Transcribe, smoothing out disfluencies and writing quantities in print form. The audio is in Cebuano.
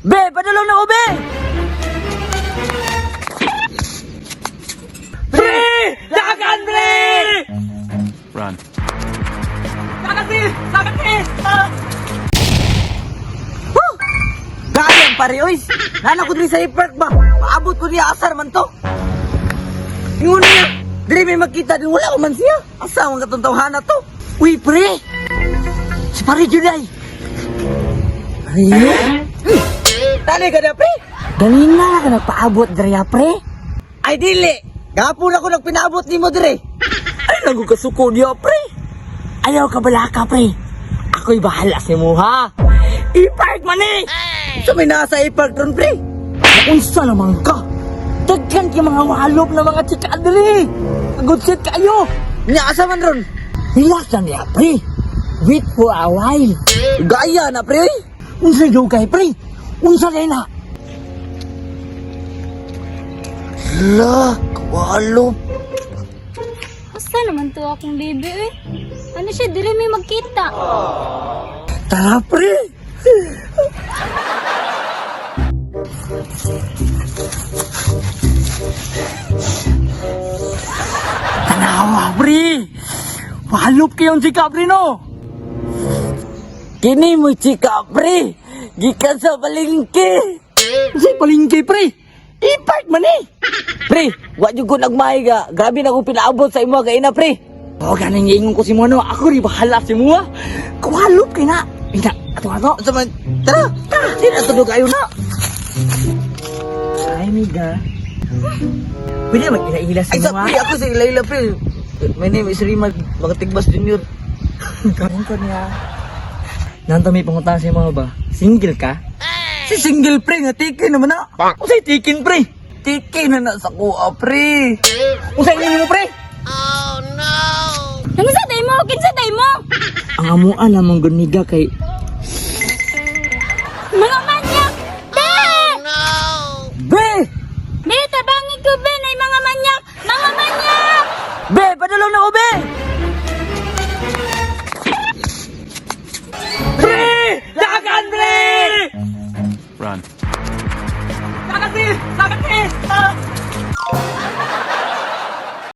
Be, padulong na ko, be! Pre! Dagan, pre! Run. Dagan, pre! Dagan, pre! Ah! Huh! Gayang pare, oy! Nana ko diri sa park ba? Paabot ko niya, asar man to. Ingon niya, diri may makita din, wala ko man siya. Asa ang katong tawhana to? Uy, pre! Si pare Juday! Pare? Tali ka na, pre! Ganina na ka nagpaabot diri, ah, pre. Ay, dili! Gapon ako nagpinaabot nimo diri. Ay, nago kasuko niya, pre. Ayaw ka balaka, pre. Ako'y bahala sa imo, ha? I-park man eh! So may nasa i-park ron, pre. Unsa naman ka? Daghan kay mga walop na mga chika diri. Good shit kayo. Nya asa man ron? Relax lang niya, pre. Wait for a while. Gaya na, pre. Unsa kay, pre? Unsa na? La, kawalop. Asa naman to akong baby eh? Ano siya, dili may magkita. Tara, pre. Tanawa, pre. Walop kayong chika, pre, no? Kini mo chika, pre. Gikan sa palengke. Sa palengke, pre. I-park man eh. Pre, wa jud ko nagmahay ka. Grabe na akong pinaabot sa imo kaina, pre. O, ganing ingon ko si Mono. Ako rin bahala si Mua. Kuwalop kay na. Ina, ato ato. Sa man, tara, tara. Di na tulog kayo na. Ay, miga. Pwede mag-ila-ila si Ay, sa Mua. pre, ako sa Ilayla, pre. My name is Rimag Makatigbas Jr. Karon ko niya. Nanto may pangutan sa mga ba? Single ka? Si single, pre, nga tiki naman na. Usay tikin, pre. Tiki na na sa kuha, pre. Usay nimo, pre. Nang sa day mo, kinsa day mo? Ang amuan namang guniga kay